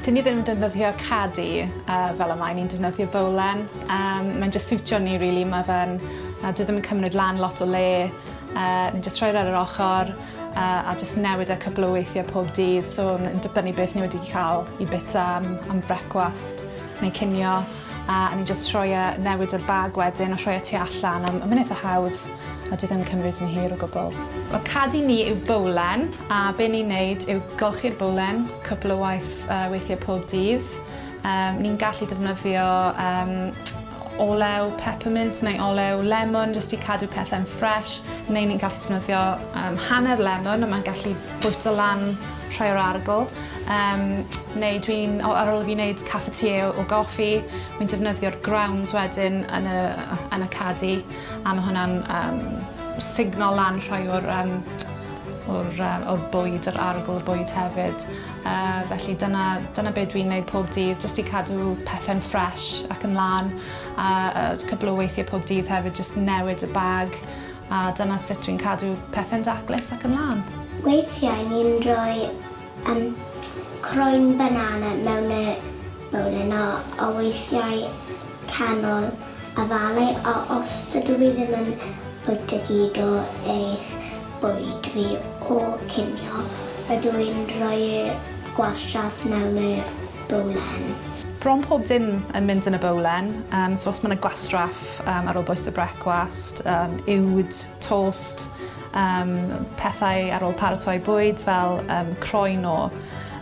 Dyn ni ddim yn defnyddio cadi uh, fel y mae, ni'n defnyddio bowlen. Um, mae'n just siwtio ni, really. Mae fe'n... Uh, dwi ddim yn cymryd lan lot o le. Uh, ni'n just rhoi'r ar yr ochr uh, a just newid e cwpl o weithiau pob dydd. So, yn dibynnu beth ni wedi cael i bita am, am frecwast neu cinio. A a ni jyst rhoi e, newid y bag wedyn a rhoi e tu allan a mae'n eitha hawdd a dwi ddim yn cymryd yn hir o gwbl. Wel cadi ni yw bowlen a be ni'n neud yw golchi'r bowlen cwpl o waith yy weithiau pob dydd. Yym ni'n gallu defnyddio yym olew peppermint neu olew lemon jyst i cadw pethe'n ffresh neu ni'n gallu defnyddio yym hanner lemon a mae'n gallu bwyta lan rhai o'r arogl. Yym neu dwi'n o ar ôl i fi wneud cafetiere o goffi, wi'n defnyddio'r grounds wedyn yn y yn y cadi a ma' hwnna'n yym sugno lan rhai o'r yym o'r yy o'r bwyd yr arogl y bwyd hefyd. Yy felly dyna dyna be' dwi'n neud pob dydd jyst i cadw pethe'n ffresh ac yn lân a yy cwpwl o weithie pob dydd hefyd jyst newid y bag A dyna sut dwi'n cadw pethe'n daclus ac yn lân. Weithiau ni'n rhoi yym croen banana mewn y bowlen a a weithiau canol afalau a os dydw i ddim yn bwyta gyd o eich bwyd fi o cinio rydw i'n rhoi y gwastraff mewn y bowlen. Bron pob dim yn mynd yn y bowlen, yym so os ma' 'na gwastraff yym ar ôl bwyta brecwast, yym uwd, tost, yym pethau ar ôl paratoi bwyd fel yym croen o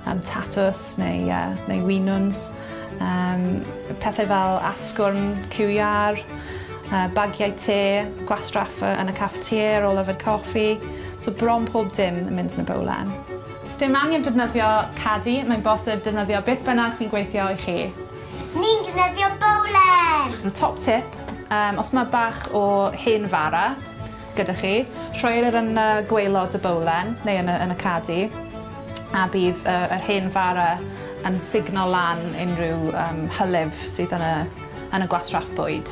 yym tatws neu yy neu winwns, yym pethau fel asgwrn cyw iâr, yy bagiau te, gwastraff yy yn y cafetiere ar ôl yfed coffi. So bron pob dim yn mynd yn y bowlen. Sdim angen defnyddio cadi, mae'n bosib defnyddio beth bynnag sy'n gweithio i chi. Ni'n defnyddio bowlen! Top tip, yym os ma' bach o hen fara gyda chi, rhoi e yn y gwaelod y bowlen neu yn y yn y cadi a bydd y yr hen fara yn sugno lan unrhyw yym hylif sydd yn y yn y gwastraff bwyd.